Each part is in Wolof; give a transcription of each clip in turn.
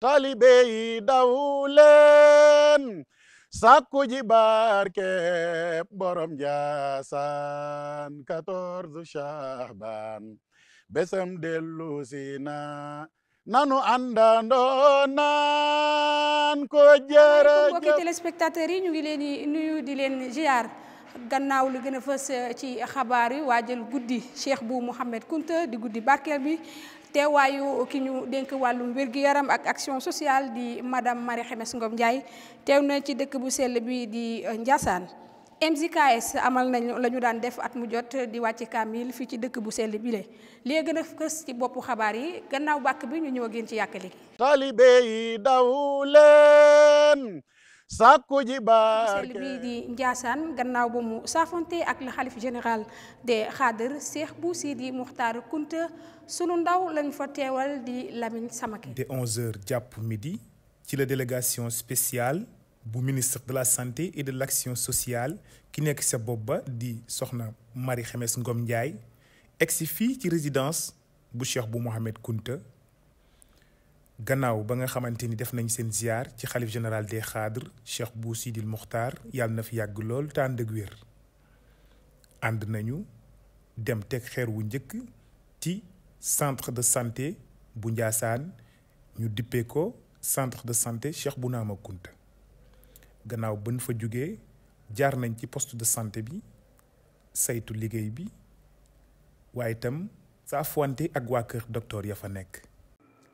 taalibe yi daw leen sàkku ji barke borom Njaasaan 14 Shahban besam dellu si na nanu àndandoo naan ko jërëjëf. mbokki téléspectateurs yi ñu ngi leen di nuyu di leen ziar gannaaw lu gën a fës ci xabaar yi waajal guddi Cheikh bu Mouhamed Kounta di guddi barkeel bi teewaayu ki ñu dénk wàllum wér-gu-yaram ak action sociale di madame Marie Khemesse Ngom Ndiaye teew na ci dëkk bu sell bi di Ndiassane. MJKS amal nañ la ñu daan def at mu jot di wàcce kaamil fii ci dëkk bu sell bi le léegi gën a fës ci boppu xabaar yi gannaaw bàkk bi ñu ñëw ak yéen ci yàkkali gi. taalibe yi daw leen sàkku ji barke sell bi di Ndiassane gannaaw ba mu saafonte ak le xalif général des Khadres Cheikh bu Sidi Mokhtar Kounta sunu ndaw lañ fa teewal di Lamine Samaké. de 11h jàpp midi ci la délégation spéciale bu ministre de la santé et de l'action sociale ki nekk sa bopp ba di soxna Marie Khemesse Ngom Ndiaye egsi fii ci résidence bu Cheikh bu Mouhamed Kounta gannaaw ba nga xamante ni def nañ seen ziar ci xalif général des Khadres Cheikh bu Sidil Mokhtar yàlla na fi yàgg lool te ànd ak wér ànd nañu dem teg xeer wu njëkk ci centre de santé bu Ndiassane ñu dippee ko centre de santé Cheikh bu Naama Kounta gannaaw ba ñu fa jógee jaar nañ ci poste de santé bi saytu liggéey bi waaye itam saa fuwante ak waa kër docteur ya fa nekk.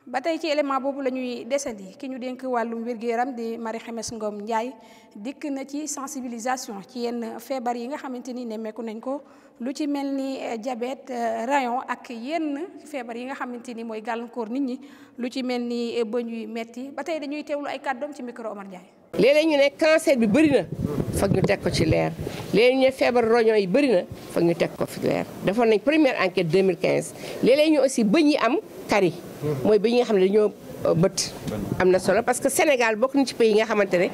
ba tey ci élément boobu la ñuy desandi ki ñu dénk wàllum wér-gu-yaram di Marie Khemesse Ngom Ndiaye dikk na ci sensibilisation ci yenn feebar yi nga xamante ni nemmeeku nañ ko lu ci mel ni diabète rayon ak yenn feebar yi nga xamante ni mooy gàllankoor nit ñi lu ci mel ni bëñ yu metti ba tey dañuy teewlu ay kàddoom ci micro Omar Ndiaye. léeg-léeg ñu ne cancer bi bëri na foog ñu teg ko ci leer léeg-léeg ñu ne feebar roño yi bëri na foog ñu teg ko ci leer defoon nañ première enquête 2015 léeg-léeg ñu aussi bëñ yi am kari mooy bëñ yi nga xam ne dañoo bët am na solo parce que Sénégal bokk na ci pays yi nga xamante ne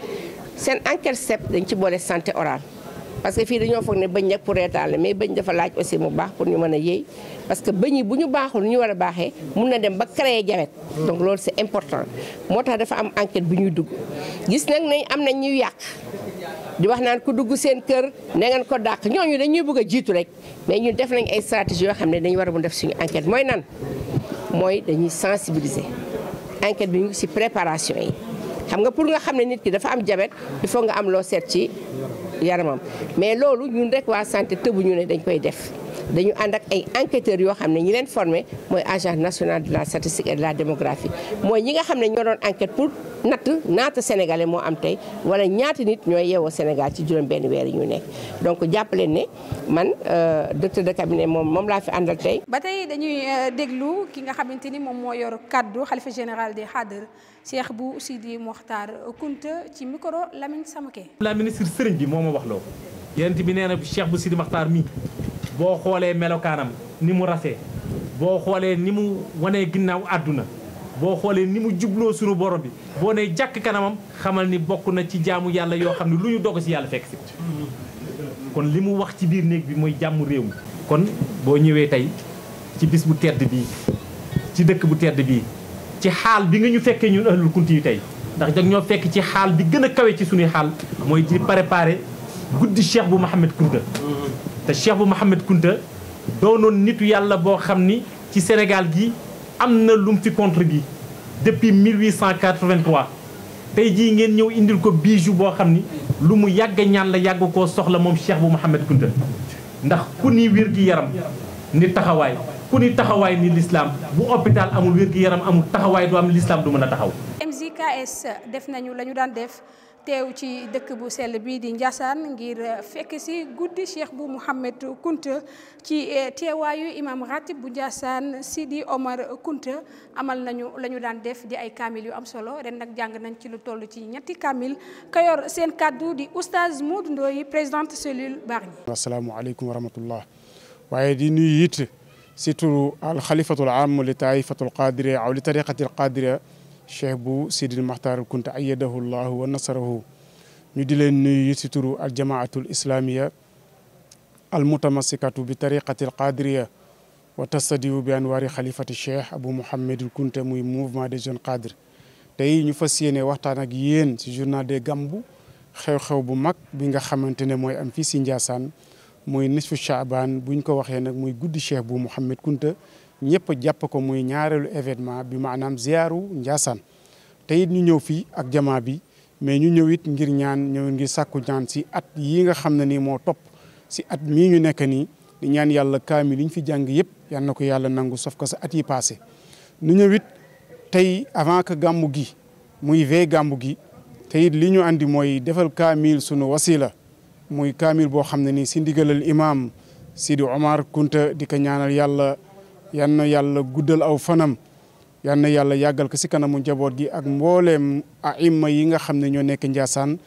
seen enquête CEP dañ ci boole santé orale parce que fii dañoo foog ne bëñ rek pour reetaan la mais bëñ dafa laaj aussi mu baax pour ñu mën a yéey parce que bëñ yi bu ñu baaxul ñu war a baaxee mun na dem ba créer diabète donc loolu c'est important moo tax dafa am enquête bi ñuy dugg gis nag nañ am nañ ñuy yàq di wax naan ku dugg seen kër na ngeen ko dàq ñooñu dañuy bëgg a jiitu rek mais ñun def nañ ay stratégies yoo xam ne dañu war a mun def suñu enquête mooy nan mooy dañuy sensibiliser enquête bi ñu ngi ci préparation yi xam nga pour nga xam ne nit ki dafa am diabète il faut nga am loo seet ci yaramam mais loolu ñun rek waa santé tëbuñu ne dañ koy def dañu ànd ak ay enquêteurs yoo xam ne ñi leen formé mooy agence nationale de la statistique et de la démographie mooy ñi nga xam ne ñoo doon enquête pour ñaata sénégalais moo am tey wala ñaata nit ñooy yeewoo Sénégal ci juróom benn weer yi ñu nekk donc jàpp leen ne man docteur de cabinet moom laa fi àndal tey. ba tey dañuy déglu ki nga xamante ni moom moo yor kaddu xalifa général des Khadres Cheikh bu Sidi Mokhtar Kounta ci micro Lamine Samaké. la ministre sëriñ bi moo ma wax loo yéen bi nee na Cheikh bu Sidi Mokhtar mi boo xoolee melokaanam ni mu rafet boo xoolee ni mu wanee ginnaaw àdduna boo xoolee ni mu jubloo sunu borom bi boo nee jàkk kanamam xamal ni bokk na ci jaamu yàlla yoo xam ne lu ñu dogg ci yàlla fekk si kon li mu wax ci biir néeg bi mooy jàmm réew mi kon boo ñëwee tey ci bis bu tedd bii ci dëkk bu tedd bii ci xaal bi nga ñu fekkee ñun ahlul kunti yi tey ndax jag ñoo fekk ci xaal bi gën a kawe ci suñuy xaal mooy di préparer guddi Cheikh bu Mouhamed Kounta te Cheikh bu Mouhamed Kounta doonoon nitu yàlla boo xam ni ci Sénégal gi am na lu mu fi contribué depuis 1883 tey jii ngeen ñëw indil ko bijou boo xam ni lu mu yàgg ñaan la yàgg koo soxla moom Cheikh bu Mouhamed Kounta ndax ku ni wér gi yaram ni taxawaay ku ni taxawaay ni l'islam bu hôpital amul wér gi yaram amul taxawaay du am l'islam du mën a taxaw. MJKS def nañu la ñu daan def teew ci dëkk bu sell bii di Ndiassane ngir fekk si guddi Cheikh bu Mouhamed Kounta ci teewaayu imam ratib bu Ndiassane Sidi Omar Kounta amal nañu la ñu daan def di ay kaamil yu am solo ren nag jàng nañ ci lu toll ci ñetti kaamil ka yor seen kaddu di oustaz Modou Ndoye présidente cellule Bargny. asalaamaaleykum wa rahmatullah waaye di nuyu it surtout al xalifatul am li taifatul qadiriya aw li tariqatil qadiriya cheikh bu Sidil Mokhtar Kounta ayyadahu llahu wa nasarahu ñu di leen nuyu ci turu al jamaatul islamiya al mutamassikatu bi tariqatil qadiriya wa tastadiu bi anwaari xalifati cheikh Abou Mouhamed Kounta muy mouvement des jeunes cadres tey ñu fas yéene waxtaan ak yéen ci journal des Gamou xew-xew bu mag bi nga xamante ne mooy am fii si Ndiassane muy nisfu Chaabaan buñ ko waxee nag muy guddi Cheikh bu Mouhamed Kunta ñëpp jàpp ko muy ñaareelu événement bi maanaam ziyaaru Ndiassane te it ñu ñëw fii ak jamaa bi mais ñu ñëw it ngir ñëw ngir sàkku ñaan si at yi nga xam ne nii moo topp si at mii ñu nekk nii di ñaan yàlla kaamil yi ñu fi jàng yëpp yal na ko yàlla nangu sof ko sa at yi passé ñu ñëw it tey avant que gàmmu gi muy vey gàmmu gi te it li ñu andi mooy defal kaamil sunu wasila muy kaamil boo xam ne nii si ndigalal imam Sidi Omar Kunta di ko ñaanal yàlla yal na yàlla guddal aw fanam yal na yàlla yàggal ko si kanamu njaboot gi ak mbooleem aima yi nga xam ne ñoo nekk Ndiassane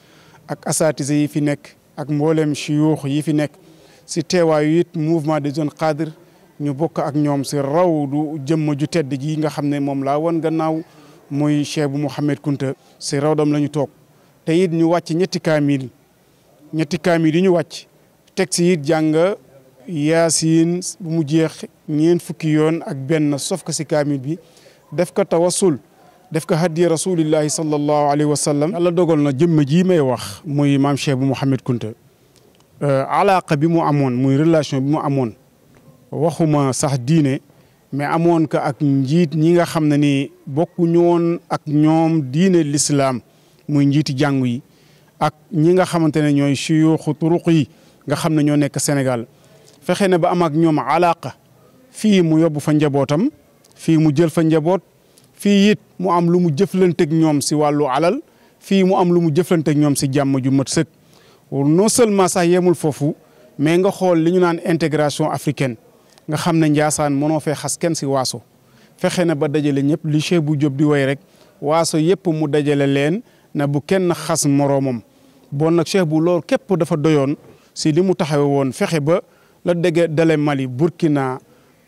ak asatise yi fi nekk ak mbooleem chiyuux yi fi nekk si teewaayu it mouvement des jeunes cadres ñu bokk ak ñoom si raw du jëmm ju tedd ji nga xam ne moom laa woon gannaaw muy Cheikh bu Mouhamed Kunta si rawdam la ñu toog te it ñu wàcc ñetti kaamil yi ñu wàcc teg si it jàng yaasin bu mu jeex ñeent fukki yoon ak benn sof ko si kaamil bi def ko tawassul def ko hadiya rasulillahi sallallahu alayhi wa sallam. yàlla dogal na jëmm ji may wax muy maam Cheikh bu Mouhamed Kunta alaqa bi mu amoon muy relation bi mu amoon waxuma sax diine mais amoon ko ak njiit ñi nga xam ne ni bokku ñoon ak ñoom diine l'islam muy njiiti jàngu yi ak ñi nga xamante ne ñooy suyuuxu turuq yi nga xam ne ñoo nekk Sénégal fexe na ba am ak ñoom alaqa fii mu yóbbu fa njabootam fii mu jël fa njaboot fii it mu am lu mu jëflanteeg ñoom si wàllu alal fii mu am lu mu jëflanteeg ñoom si jàmm ju mat sëkk non seulement sax yemul foofu mais nga xool li ñu naan intégration africaine nga xam ne Ndiassane mënoo fee xas kenn si waaso fexe na ba dajale ñëpp li Cheikh bu Diop di woy rek waaso yëpp mu dajale leen na bu kenn xas moroomam bon nag Cheikh bu loolu képp dafa doyoon si li mu taxawe woon fexe ba la dégg dale Mali Burkina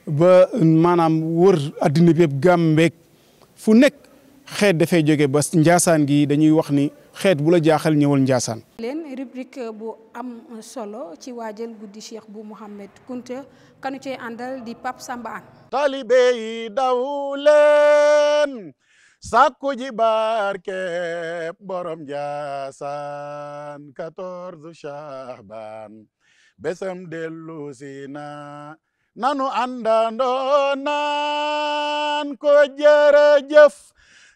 ba maanaam wër addina bi yëpp Gàmbeek fu nekk xeet dafay jóge ba Ndiassane gi dañuy wax ni xeet bu la jaaxal ñëwal Ndiassane. leen rubrique bu am solo ci waajal guddi Cheikh bu Mouhamed Kunta kanu cee àndal di Pape Samba An. talibe yi daw leen sàkku ji barke borom Ndiassane 14 Chaabaan besam dellu si na nanu àndandoo naan ko jërëjëf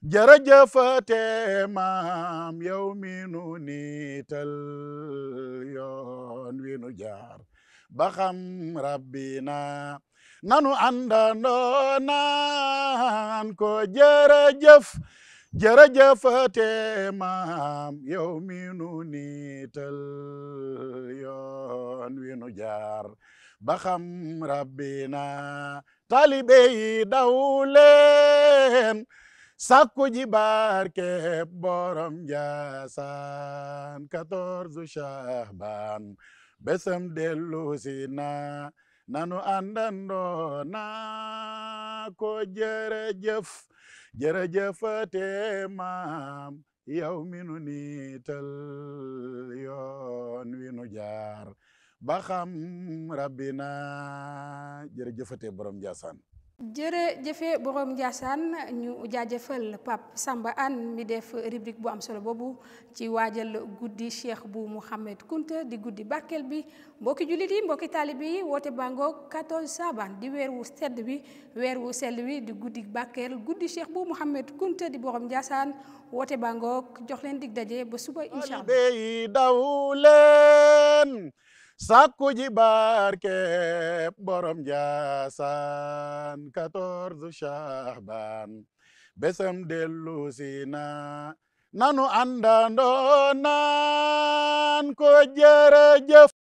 jërëjëfate maam yow mi nu niital yoon wi nu jaar ba xam rabbina nanu àndandoo naan ko jërëjëf jërëjëfate maam yow mi nu niital yoon wi nu jaar ba xam rabbina talibe yi daw leen sàkku ji barke borom Ndiassane 14 Chaabaan besam dellu si na nanu àndandoo na ko jërëjëf jërëjëfate maam yow mi nu niital yoon wi nu jaar ba xam rabbina jërëjëfate borom Ndiassane. jërëjëfe borom Ndiassane ñu jaajëfal Pape Samba An mi def rubrique bu am solo boobu ci waajal guddi Cheikh bu Mouhamed Kunta di guddi barkeel bi mbokki jullit yi mbokki taalibe yi woote bangoog 14 Chaabaan di weer wu sedd bi weer wu sell wi di guddi barkeel guddi Cheikh bu Mouhamed Kunta di borom Ndiassane woote bangoog jox leen dig daje ba suba incha allah. daw leen sàkku ji barke borom Ndiassane 14 Chaabaan besam dellu si na nanu àndandoo naan ko jërëjëf